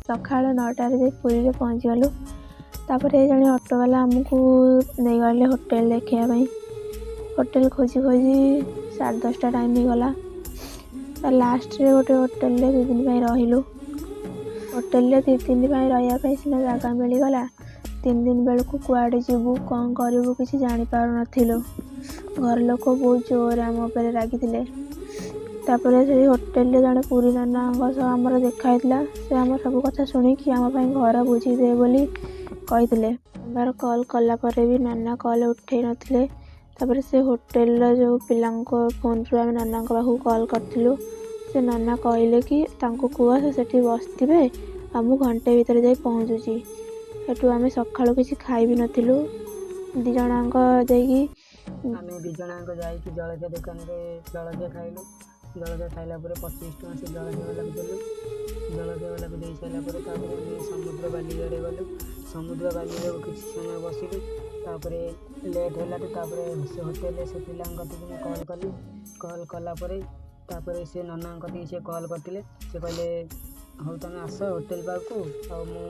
ସକାଳ 9ଟାରେ ଯାଇ ପୁରୀରେ ପହଞ୍ଚିଗଲୁ। ତାପରେ ଜଣେ ଅଟୋବାଲା ଆମକୁ ନେଇଗଲେ ହୋଟେଲ ଦେଖିବା ପାଇଁ। ହୋଟେଲ ଖୋଜି ଖୋଜି 10:30 ଟାଇମ୍ ହେଇଗଲା। ତା ଲାଷ୍ଟରେ ଗୋଟେ ହୋଟେଲରେ 2 ଦିନ ପାଇଁ ରହିଲୁ। ହୋଟେଲରେ 2 ଦିନ ପାଇଁ ରହିବା ପାଇଁ ସିନା ଜାଗା ମିଳିଗଲା, 3 ଦିନ ବେଳକୁ କୁଆଡ଼େ ଯିବୁ, କ'ଣ କରିବୁ, କିଛି ଜାଣିପାରୁନଥିଲୁ। ଘର ଲୋକ ବହୁତ ଜୋରରେ ଆମ ଉପରେ ରାଗିଥିଲେ। ତାପରେ ସେଇ ହୋଟେଲରେ ଜଣେ ପୁରୀ ନନାଙ୍କ ସହ ଆମର ଦେଖା ହେଇଥିଲା। ସେ ଆମର ସବୁ କଥା ଶୁଣିକି ଆମ ପାଇଁ ଘର ବୁଝିଦେବେ ବୋଲି କହିଥିଲେ। ବାରମ୍ବାର କଲ୍ କଲା ପରେ ବି ନନା କଲ୍ ଉଠେଇ ନଥିଲେ। ତାପରେ ସେ ହୋଟେଲର ଯେଉଁ ପିଲାଙ୍କ ଫୋନ୍ରୁ ଆମେ ନନାଙ୍କ ପାଖକୁ କଲ୍ କରିଥିଲୁ। ସେ ନନା କହିଲେ କି ତାଙ୍କୁ କୁହ, ସେ ସେଠି ବସିଥିବେ ଆଉ ମୁଁ ଘଣ୍ଟେ ଭିତରେ ଯାଇ ପହଞ୍ଚୁଛି। ସେଠୁ ଆମେ ସକାଳୁ କିଛି ଖାଇ ବି ନଥିଲୁ ଦୁଇ ଜଣଙ୍କ ଯାଇକି। ଆମେ ଦୁଇ ଜଣଙ୍କ ଯାଇକି ଜଳଖିଆ ଦୋକାନରେ ଜଳଖିଆ ଖାଇଲୁ। ଜଳଖିଆ ଖାଇଲା ପରେ 25 ଟଙ୍କା ସେ ଜଳଖିଆ ବାଲାକୁ ଦେଲୁ। ଜଳଖିଆ ବାଲାକୁ ଦେଇ ସାରିଲା ପରେ ତାପରେ ଆମେ ସମୁଦ୍ର ବାଲି ଆଡ଼େ ଗଲୁ। ସମୁଦ୍ର ବାଲିରେ କିଛି ସମୟ ବସିଲୁ। ତାପରେ ଲେଟ୍ ହେଲାଠୁ ତାପରେ ସେ ହୋଟେଲରେ ସେ ପିଲାଙ୍କ କତିକି ମୁଁ କଲ୍ କଲି। କଲ୍ କଲା ପରେ ତାପରେ ସେ ନନାଙ୍କ କତିକି ସେ କଲ୍ କରିଥିଲେ। ସେ କହିଲେ, ହଉ ତୁମେ ଆସ ହୋଟେଲ ପାଖକୁ, ଆଉ ମୁଁ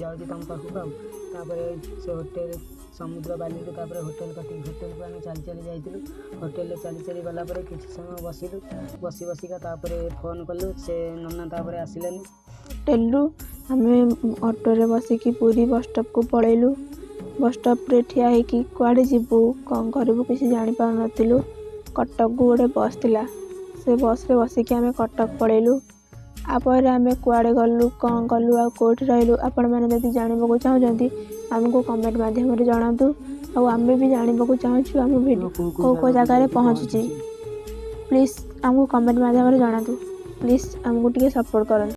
ଯାଉଛି ତୁମ ପାଖକୁ। ଆଉ ତାପରେ ସେ ହୋଟେଲ ସମୁଦ୍ର ବାଲିରୁ ତାପରେ ହୋଟେଲ କତିକି, ହୋଟେଲକୁ ଆମେ ଚାଲି ଚାଲି ଯାଇଥିଲୁ। ହୋଟେଲରେ ଚାଲି ଚାଲି ଗଲା ପରେ କିଛି ସମୟ ବସିଲୁ। ବସି ବସିକା ତାପରେ ଫୋନ୍ କଲୁ, ସେ ନନା ତାପରେ ଆସିଲେନି। ହୋଟେଲରୁ ଆମେ ଅଟୋରେ ବସିକି ପୁରୀ ବସ୍ ଷ୍ଟପ୍କୁ ପଳେଇଲୁ। ବସ୍ ଷ୍ଟପ୍ରେ ଠିଆ ହେଇକି କୁଆଡ଼େ ଯିବୁ, କ'ଣ କରିବୁ, କିଛି ଜାଣିପାରୁନଥିଲୁ। କଟକକୁ ଗୋଟେ ବସ୍ ଥିଲା, ସେ ବସ୍ରେ ବସିକି ଆମେ କଟକ ପଳେଇଲୁ। ତାପରେ ଆମେ କୁଆଡ଼େ ଗଲୁ, କ'ଣ କଲୁ ଆଉ କେଉଁଠି ରହିଲୁ, ଆପଣମାନେ ଯଦି ଜାଣିବାକୁ ଚାହୁଁଛନ୍ତି, ଆମକୁ କମେଣ୍ଟ ମାଧ୍ୟମରେ ଜଣାନ୍ତୁ। ଆଉ ଆମେ ବି ଜାଣିବାକୁ ଚାହୁଁଛୁ ଆମ ଭିଡ଼ିଓ କେଉଁ କେଉଁ କେଉଁ ଜାଗାରେ ପହଞ୍ଚୁଛି। ପ୍ଲିଜ୍ ଆମକୁ କମେଣ୍ଟ ମାଧ୍ୟମରେ ଜଣାନ୍ତୁ। ପ୍ଲିଜ୍ ଆମକୁ ଟିକେ ସପୋର୍ଟ କରନ୍ତୁ।